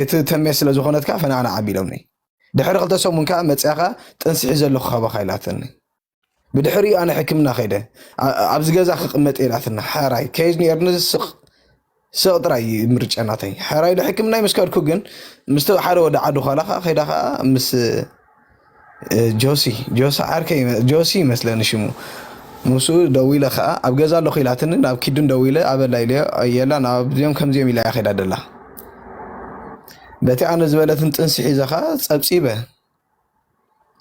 እቲ ተሜ ስለ ዝኾነትካ ፈናዕና ዓቢሎምኒ። ድሕሪ ክልተ ሰሙን ከዓ መፅያ ከዓ ጥንሲ ሒዘ ኣለኹ ካባኻ ኢላትኒ። ብድሕሪኡ ኣነ ሕክምና ከይደ፣ ኣ- ኣብዚ ገዛ ክቕመጥ ኢላትና። ሓራይ ከይድ ነርኒ ስቕ ስቕ ጥራይ እዩ ምርጫ ናተይ። ሓራይ ዶ ሕክምና ምስ ከድኩ ግን ምስቲ ሓደ ወዲ ዓዱ ኳላ ከዓ ከይዳ ከዓ ምስ እ፣ ጆሲ ጆሲ ዓርከይ ይመ- ጆሲ ይመስለኒ ሽሙ። ምስኡ ደዊለ ከዓ ኣብ ገዛ ኣለኹ ኢላትኒ። ናብ ኪዱን ደዊለ ኣበላ ኢለዮ። የላ ናብዚኦም ከምዚኦም ኢላ እያ ከይዳ ደላ። በቲ ኣነ ዝበለትን ጥንሲ ሒዘ ከዓ ፀብፂበ።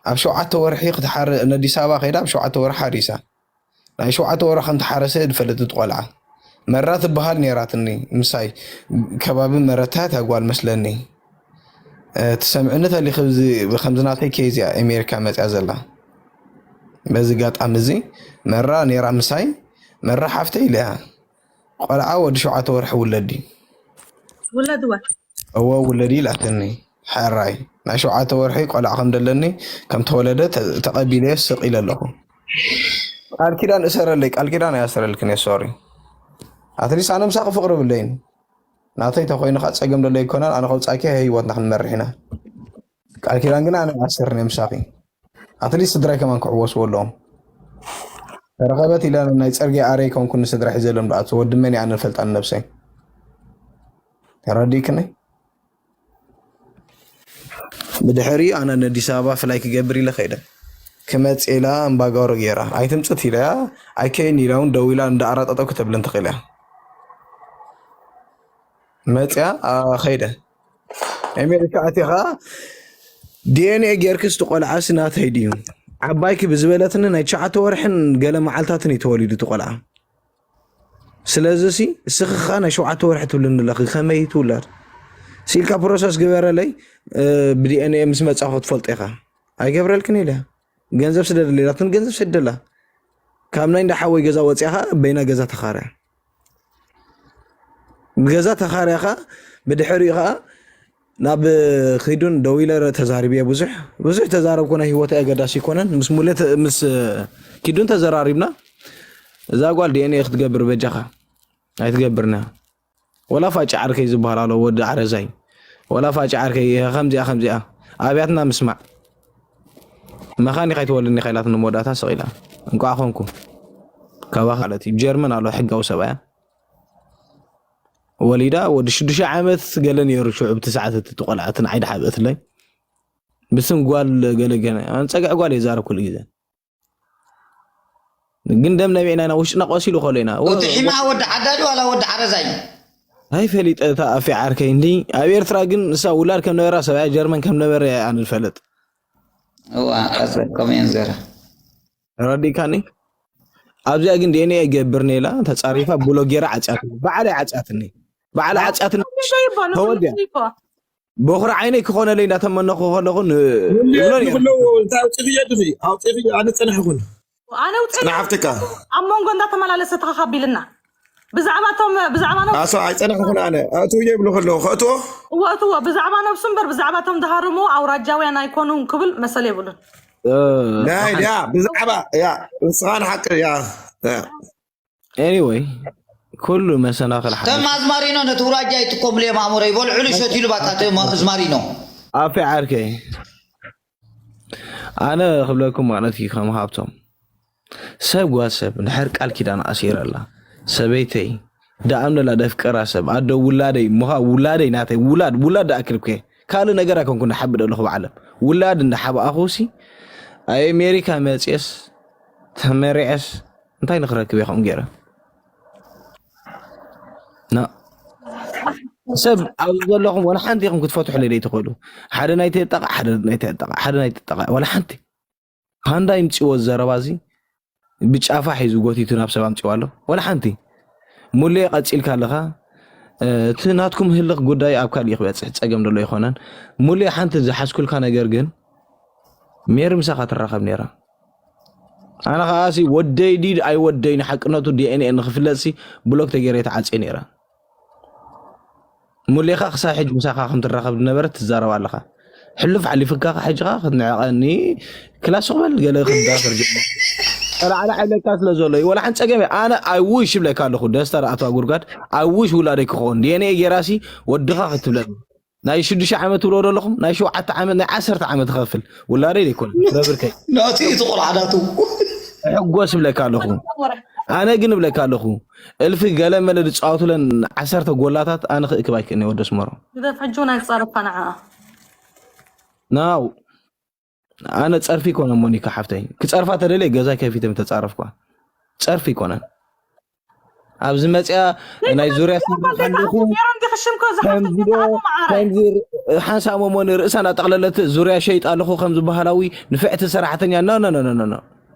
ኣብ ሸውዓተ ወርሒ ክትሓር ነዲስ ኣበባ ከይዳ ኣብ ሸውዓተ ወርሒ ሓሪሳ። ናይ ሸውዓተ ወርሒ ከም ተሓረሰ ዝፈልጥ እቲ ቆልዓ። መራ ትበሃል ነይራትኒ ምሳይ። ከባቢ መረታ እታ ጓል መስለኒ። እ፣ ትሰምዕኒ ተሊኺ ብዚ- ከምዚ ናተይ ኬዝ እያ ኣሜሪካ መፅያ ዘላ። በዚ ጋጣሚ እዚ መራ ነይራ ምሳይ። መራ ሓፍተይ ኢለያ። ቆልዓ ወዲ ሸውዓተ ወርሒ ውለዲ። ውለድዋ እወ ውለዲ ኢላትኒ። ሕራይ ናይ ሸውዓተ ወርሒ ቆልዓ ከም ደለኒ ከም ተወለደ ተ- ተቐቢለዮ ስቕ ኢለ ኣለኹ። ቃል ኪዳን እሰረለይ። ቃል ኪዳን ኣያስረልክን እየ። ሶሪ። ኣትሊስት ኣነ ምሳኺ ፍቕሪ ብለይን ናተይ ተኮይኑ ከዓ ፀገም ደሎ ኣይኮነን። ኣነ ከውፃኪ ህይወትና ክንመርሕ ኢና። ቃል ኪዳን ግን ኣነ ኣሰርኒ ምሳኺ። ኣትሊስት ስድራይ ከማን ክዕወስዎ ኣለዎም። ተረኸበት ኢለ ናይ ፅርግያ ኣረይ ከንኩ ንስድራ ሒዘሎም ደኣት ወዲ መን እየ ኣነ ፈልጣ ንነብሰይ። ተረዲእክኒ? ብድሕሪ ኣነ ነዲስ ኣበባ ፍላይ ክገብር ኢለ ከይደ። ክመፅ ኢላ እምባጋሮ ገይራ ኣይትምፅት ኢለያ። ኣይከይን ኢላ እውን ደው ኢላ እንዳኣራጠጠው ክትብልን ተኽእልያ። መፅያ ከይደ ኣሜሪካ ኣትኻ ዲኤንኤ ጌርክስ ትቆልዓስ ናተይ ድዩ? ዓባይኪ ብዝበለትኒ ናይ ትሽዓተ ወርሕን ገለ መዓልታትን እዩ ተወሊዱ ትቆልዓ። ስለዚ ሲ እስኺ ኸዓ ናይ ሸውዓተ ወርሒ ትብልኒ ኣለኺ፣ ከመይ ትውላድ ሲልካ ፕሮሰስ ግበረለይ። ብዲኤንኤ ምስ መፃ ክትፈልጦ ኢኻ። ኣይገብረልክን ኢለ ገንዘብ ስደደለይ ኢላትን ገንዘብ ሰደላ። ካብ ናይ እንዳ ሓወይ ገዛ ወፂኻ በይና ገዛ ተኻርያ። ብገዛ ተኻርያ ኸዓ ብድሕሪኡ ኸዓ ናብ ኺዱን ደው ኢለ ተዛሪበ። ብዙሕ ብዙሕ ተዛረብኩ። ናይ ህይወት ኣገዳሲ ይኮነን። ምስ ሙሌ ተ- ምስ ኪዱን ተዘራሪብና። እዛ ጓል ዲኤንኤ ክትገብር በጃኻ ኣይትገብርና። ወላ ፋጭ ዓርከይ ዝበሃል ኣሎ ወዲ ዓረዛይ። ወላ ፋጭ ዓርከይ ከምዚኣ ከምዚኣ ኣብያትና ምስማዕ። መኻኒክ ኣይትወልድኒ ኢኻ ኢላትኒ መወዳእታ ስቕ ኢላ። እንቋዕ ኮንኩ። ካባኻ ማለት እዩ። ጀርመን ኣሎ ሕጋዊ ሰብኣያ። ወሊዳ ወዲ ሽዱሽተ ዓመት ገለ ነይሩ ሽዑ ብቲ ሰዓት እቲ ቆልዓ እቲ ንዓይ ድሓብእትለይ። ብስም ጓል ገለ ገለ። ኣነ ፀግዒ ጓል እየ ዛረብ ኩሉ ግዜ። ግን ደም ነቢዕና ኢና ውሽጥና ቆሲሉ ከሎ ኢና። ወ- እቲ ሒማ ወዲ ዓዳዲ ዋላ ወዲ ዓረዛይ? ኣይፈሊጠ እታ ኣፌ ዓርከይ እንዲ ኣብ ኤርትራ ግን ንሳ ውላድ ከም ነበራ ሰብኣያ ጀርመን ከም ነበረ ኣነ ዝፈልጥ። እዋ ቀጽል ከምኡየን ዘራ ረዲካኒ ኣብዚኣ ግን ዲኤንኤ ገብር ኔላ ተጻሪፋ ብሎጌራ ዓጽያትኒ። ባዕለይ ዓጽያትኒ። ባዕለይ ዓጽያትኒ። ተወዲያ። በኹሪ ዓይነይ ክኾነለይ እንዳተመነኹ ከለኹ ን- ይብሎ ነይሩ። ንክለው እንታይ ኣውፂኽዮ ድኺ ኣውፂኽዮ ኣነ ፀናሕኹን ኣነ ውፅእ ፅናሕፍትካ ኣብ መንጎ እንዳተመላለሰ ተኻኻቢልና ብዛዕባ ቶም ብዛዕባ ነው ኣሰ ኣይፀናሕኹን ኣነ ኣእትውዮ ይብሉ ከለዉ ከእትዎ እወ እትዎ ብዛዕባ ነብሱ እምበር ብዛዕባ ቶም ዝሃረምዎ ኣውራጃውያን ኣይኮኑን ክብል መሰል የብሉን። እ፣ ናይ ያ ብዛዕባ ያ ንስኻ ንሓቂ ያ ያ። ኤኒወይ ኩሉ መሰናኽል ሓደ ተም ኣዝማሪኖ ነቲ ውራጃ ይጥቀምሉ እዮም ኣእምሮ ይበልዕሉ ይሸትሉ ባታ ተም ኣዝማሪኖ ኣፌ ዓርከይ ኣነ ክብለኩም ማለት እዩ ከም ሃብቶም ሰብ ጓል ሰብ ድሕር ቃል ኪዳን ኣሲረላ ሰበይተይ ደኣምነላ ደፍቀራ ሰብ ኣዶ ውላደይ ምዃ ውላደይ ናተይ ውላድ ውላድ ደኣክልብከ ካልእ ነገር ኣይኮንኩ ንሓብድ ኣለኹ ብዓለም ውላድ እንዳሓብኣኹሲ ኣብ ኣሜሪካ መፅየስ ተመሪዐስ እንታይ ንክረክብ እየ ከምኡ ገይረ ና ሰብ ኣብዚ ዘለኹም ወላ ሓንቲ ኢኹም ክትፈትሑለይ ዘይትኽእሉ ሓደ ናይ ተጠቃ ሓደ ናይ ተጠቃ ሓደ ናይ ተጠቃ ወላ ሓንቲ ሃንዳ ይምፅዎ ዘረባ እዚ ብጫፋ ሒዙ ጎቲቱ ናብ ሰብ ኣምፅዋ ኣሎ ወላ ሓንቲ ሙሌ ቀፂልካ ኣለኻ እቲ ናትኩም ህልኽ ጉዳይ ኣብ ካልእ ክበፅሕ ፀገም ደሎ ኣይኮነን ሙሌ ሓንቲ ዝሓዝኩልካ ነገር ግን ሜሪ ምሳኻ ትራኸብ ነይራ ኣነ ከዓሲ ወደይ ዲ ኣይወደይ ንሓቅነቱ ዲኤንኤ ንክፍለጥሲ ብሎክ ተገይረ ተዓፅየ ነይራ ሙሌኻ ክሳብ ሕጂ ምሳኻ ከም ትራኸብ ዝነበረት ትዛረብ ኣለኻ ሕሉፍ ሓሊፍካ ሕጂ ኸዓ ክትንዕቐኒ ክላስ ክበል ገለ ክዳፈር ጀመር ጠላዕላ ዕለካ ስለ ዘሎ እዩ ወላ ሓንቲ ፀገም ኣነ ኣይ ዊሽ ይብለካ ኣለኹ ደስታ ዳኣተዋ ጉድጓድ ኣይ ዊሽ ውላደይ ክኸውን ዲኤንኤ ጌራሲ ወድኻ ክትብለኒ ናይ ሽዱሽተ ዓመት ትብሎ ኣለኹም፣ ናይ ሸውዓተ ዓመት፣ ናይ ዓሰርተ ዓመት ክኸፍል ውላደይ ዘይኮነ ፍረ ብርከይ ናቲ እቲ ቆልዓ ናቱ ሕጎስ እብለካ ኣለኹ። ኣነ ግን እብለካ ኣለኹ፣ እልፊ ገለ መለ ዝፃወቱለን ዓሰርተ ጎላታት ኣነ ክእክብ ኣይክእልኒ። ወደ ኣስመሮም ግደፍ ሕጂ ናይ ጸረፋ ንዓ ናው ኣነ ጸርፊ ይኮነን። ሞኒካ ሓፍተይ፣ ክጸርፋ ተደልየ ገዛይ ከፊተ ምተጻረፍኳ። ጸርፊ ይኮነን። ኣብዚ መጽያ ናይ ዙርያ ስርሓ ኣለኹ። ሜሮን ዲኽሽምኮ ዝሓፍተኛ ከምዚ ዶ ተዓሞ መዓረ ከምዚ ሓንሳብ መሞኒ ርእሳ እናጠቕለለት ዙርያ ሸይጥ ኣለኹ። ከምዚ ባህላዊ ንፍዕቲ ሰራሕተኛ፣ ኖ ኖ ኖ ኖ ኖ።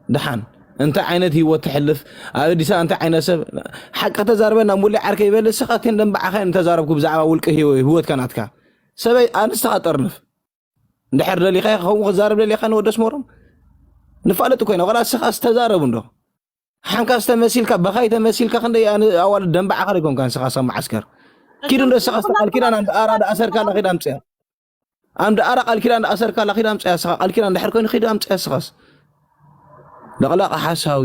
ደሓን እንታይ ዓይነት ህይወት ትሕልፍ? ኣብ ኣዲስ ኣበባ እንታይ ዓይነት ሰብ? ሓቂ ተዛርበና ሙሉእ ዓርከይ ይበል። እስኻ ቴን ደንበዓኻ እንተዛረብኩ ብዛዕባ ውልቂ ህይወ- ህይወትካ ናትካ ሰበይ ኣንስትኻ ጠርንፍ። እንድሕር ደሊኻ ከምኡ ክዛረብ ደሊኻ ንወደስ ሞሮም ንፋለጥ ኮይና ዋላ እስኻ ዝተዛረቡ እንዶ ሓንካ ዝተመሲልካ በኻይ ተመሲልካ ክንደይ ኣነ- ኣዋልድ ደንበዓኻ ደይኮንካ ንስኻ ሰብ መዓስከር ኪድ እንዶ እስኻ ቃል ኪዳን ኣንድ ኣራ ኣሰርካ ላ ኪድ ኣምፅያ ኣንድ ኣራ ቃል ኪዳን ኣሰርካ ላ ኪድ ኣምፅያ እስኻ ቃል ኪዳን እንድሕር ኮይኑ ኪድ ኣምፅያ እስኻስ ለቕላቕ ሓሳዊ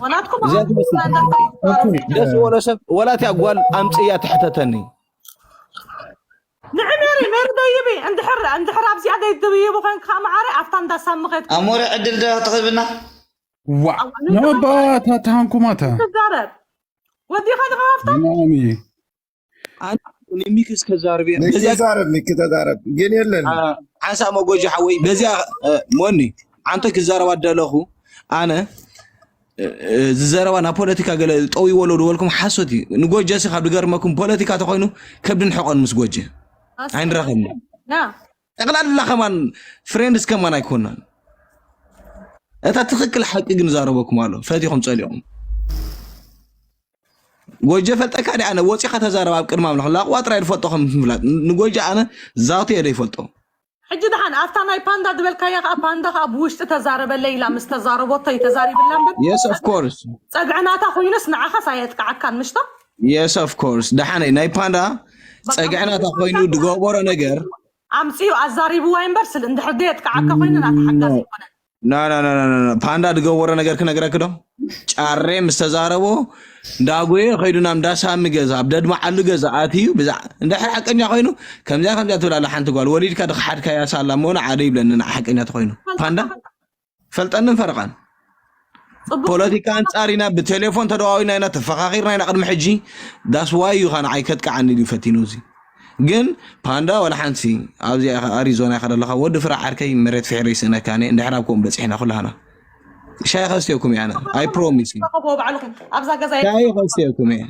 ወላትኩም እዚኣ ትመስል ደስ ዝበሎ ሰብ ወላት እያ ጓል ኣምፅያ ትሕተተኒ ንዕ ሜሪ ሜሪ ደይቢ እንድሕር እንድሕር ኣብዚኣ ደይትብይቡ ኮንካ ከዓ መዓረ ኣብታ እንዳሳሚ ከይድ ኣሞረ ዕድል ዶ ትኽብና ዋ ነባ ታታሃንኩማታ ትዛረብ ወዲኻ ድኻ ሃፍታ ማሚ ሚክስ ከዛርብ እየ ሚኪ በዚያ ዛረብ ሚኪ ተዛረብ ግን የለን ሓንሳእ መጎጃ ሓወይ በዚያ እ፣ ሞኒ ኣንተ ክዛረባ ደለኹ ኣነ እ፣ እ፣ ዝዘረባ ናብ ፖለቲካ ገለ ጠዊዎ ኣሎ ዝበልኩም ሓሶት እዩ ንጎጀ ሲ ካብ ዝገርመኩም ፖለቲካ ተኮይኑ ከብድን ሕቆን ምስ ጎጀ ኣይንራኸብን ና ጠቅላላ ከማን ፍሬንድስ ከማን ኣይኮናን እታ ትክክል ሓቂ ግን ዛረበኩም ኣሎ ፈቲኹም ፀሊኹም ጎጀ ፈልጠካ ዲ ኣነ ወፂኻ ተዛረብ ኣብ ቅድሚ ኣምላኽ ላቁዋ ጥራይ ዝፈልጦ ከም ምፍላጥ ንጎጀ ኣነ ዛቱ እየ ዘይፈልጦ ሕጂ ደሓን ኣብታ ናይ ፓንዳ ዝበልካያ ከዓ ፓንዳ ከዓ ብውሽጢ ተዛረበለይ ኢላ ምስ ተዛረቦቶ እዩ ተዛሪብላ እምበር yes of course ፀግዕናታ ኮይኑስ ንዓኻስ ኣየጥቅዓካን ምሽቶ yes of course ደሓነይ ናይ ፓንዳ ፀግዕናታ ኮይኑ ዝገበሮ ነገር ኣምፅኡ ኣዛሪብዋ እምበር ስል እንድሕር ዶ የጥቅዓካ ኮይኑ ናታ ሓጋዝ ኣይኮነን ና ና ና ና ና ፓንዳ ዝገበሮ ነገር ክነግረክ ዶ ጫሬ ምስ ተዛረቦ እንዳጎየ ከይዱ ናብ እንዳሳሚ ገዛ ኣብ ደድማዓሉ ገዛ ኣትዩ ብዛ እንድሕር ሓቀኛ ኮይኑ ከምዚያ ከምዚያ ትብል ኣላ ሓንቲ ጓል ወሊድካ ድክሓድካያ ሳላ መሆነ ዓደ ይብለኒ ንዓ ሓቀኛ ተኮይኑ ፓንዳ ፈልጠንን ፈረቃን ፅቡቅ ፖለቲካ ኣንጻር ኢና ብቴሌፎን ተደዋዊና ኢና ተፈኻኺርና ኢና ቅድሚ ሕጂ that's why you ንዓይ ከጥቅዓኒ ድዩ ፈቲኑ እዚ ግን ፓንዳ ወላ ሓንቲ ኣብዚ ኣሪዞና ኢኻ ዘለኻ ወዲ ፍረ ዓርከይ መሬት ፍሕሪ ይስእነካኒ እንድሕር ኣብ ከምኡ በፂሕና ኩላህና ሻይ ከስትየኩም እየ ኣነ I promise you ተኸቦ ባዕልኹም ኣብዛ ገዛ ሻይ ከስትየኩም እየ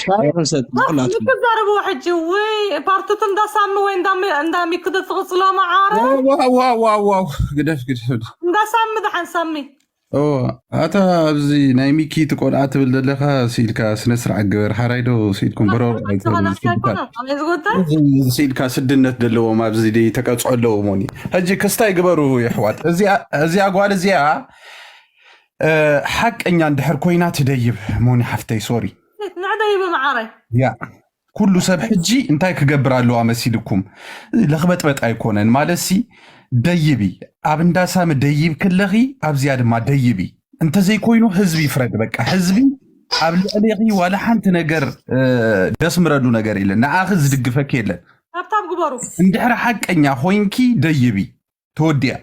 ሻይ ክንሰቲ ኩላትኩም ትዛረብዎ ሕጂ ወይ ፓርቱት እንዳሳሚ ወይ እንዳሚ- እንዳሚክዶ ትቕፅሎ መዓረ ዋው ዋው ዋው ግደፍ ግደፍ እንዳሳሚ ደሓን ሳሚ ኦ ኣታ ኣብዚ ናይ ሚኪ ትቆልዓ ትብል ዘለካ ስኢልካ ስነ ስርዓት ግበር ሓራይ ዶ ስኢልኩም በሮ ዝኾነ ኣይኮነ ኣበይ ዝጎተ ስኢልካ ስድነት ዘለዎም ኣብዚ ደይ ተቀፅዖ ኣለዎ ሞኒ ሕጂ ክስታይ ግበሩ ይሕዋት እዚኣ እዚኣ ጓል እዚኣ እ፣ ሓቀኛ እንድሕር ኮይና ትደይብ ሞኒ ሓፍተይ ሶሪ ንዕደይ ብመዓረ ያ ኩሉ ሰብ ሕጂ እንታይ ክገብር ኣለዋ መሲልኩም ለኽበጥበጥ ኣይኮነን ማለት ሲ ደይቢ ኣብ እንዳሳሚ ደይብ ክለኺ ኣብዚኣ ድማ ደይቢ እንተዘይኮይኑ ህዝቢ ይፍረድ በቃ ህዝቢ ኣብ ልዕሌኺ ዋላ ሓንቲ ነገር እ፣ ደስምረሉ ነገር የለን ንኣኺ ዝድግፈኪ የለን ታብታብ ግበሩ እንድሕር ሓቀኛ ኮይንኪ ደይቢ ተወዲኣ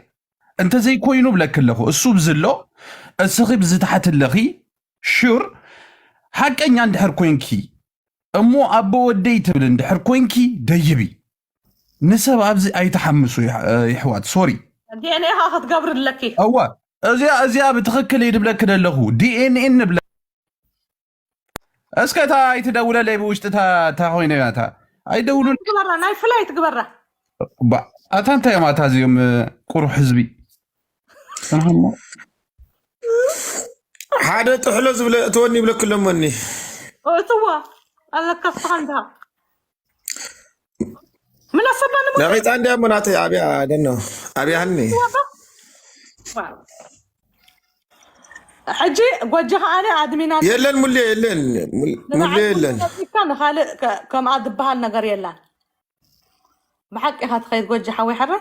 እንተዘይኮይኑ ብለኪ ኣለኹ እሱ ብዝሎ እስኺ ብዝተሓት ኣለኺ ሹር ሓቀኛ እንድሕር ኮይንኪ እሞ ኣቦ ወደይ ትብል እንድሕር ኮይንኪ ደይቢ ንሰብ ኣብዚ ኣይተሓምሱ ይሕ- ይሕዋት ሶሪ ዲኤንኤ ካ ክትገብር ኣለኪ እዋ እዚኣ እዚኣ ብትኽክል እየ ድብለኪ ዘለኹ ዲኤንኤን ንብለ እስከ እታ ኣይትደውለለይ ብውሽጢ እታ እታ ኮይነ እያ እታ ኣይደውሉን ትግበራ ናይ ፍላይ ትግበራ ባ ኣታ እንታይ እዮም ኣታ እዚኦም ቁሩሕ ህዝቢ ሰምሃሞ ሓደ ጥሕሎ ዝብለ እትወኒ ይብለክሎሞኒ እትዋ ኣለካ ስኻ እንዳ ምን ኣሰባኒ ነቂፃ እንዲያ ሞ ናተይ ኣብያ ደኖ ኣብያ ሃኒ ሕጂ ጎጆ ከዓነ ኣድሚና የለን ሙሌ የለን ሙል- ሙሌ የለን ካ ንካልእ ከ- ከምኣ ዝበሃል ነገር የላን ብሓቂ ኢኻ ትኸይድ ጎጆ ሓወይ ሓረ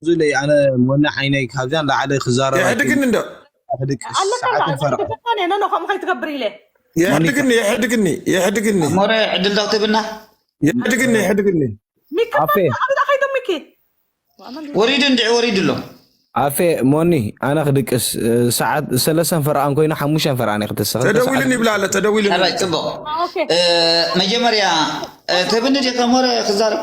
ዝለይ ኣነ ሞና ዓይነይ ካብዚያ ንላዕሊ ክዛረብ የሕድግን እንዶ ሕድቅ ኣለካ ሰዓት ፈረቕ ነ ከምኡ ከይትገብር ኢለ የሕድግኒ የሕድግኒ የሕድግኒ ሞረ ዕድል ዳው ትብና የሕድግኒ የሕድግኒ ሚኪ ኣፌ። ኣበዳ ከይዱ ሚኪ ወሪዱ እንድዒ ወሪዱ ኣሎ። ኣፌ ሞኒ ኣነ ክድቅስ፣ ሰዓት ሰለስተን ፈርቓን ኮይኑ ሓሙሽተን ፈርቓን እየ ክትስኽ። ተደዊሉኒ ይብላ ኣለ ተደዊሉኒ ኣባይ ጽቡቕ። ኦኬ መጀመርያ ትብኒ ዲኻ ሞረ ክዛረብ?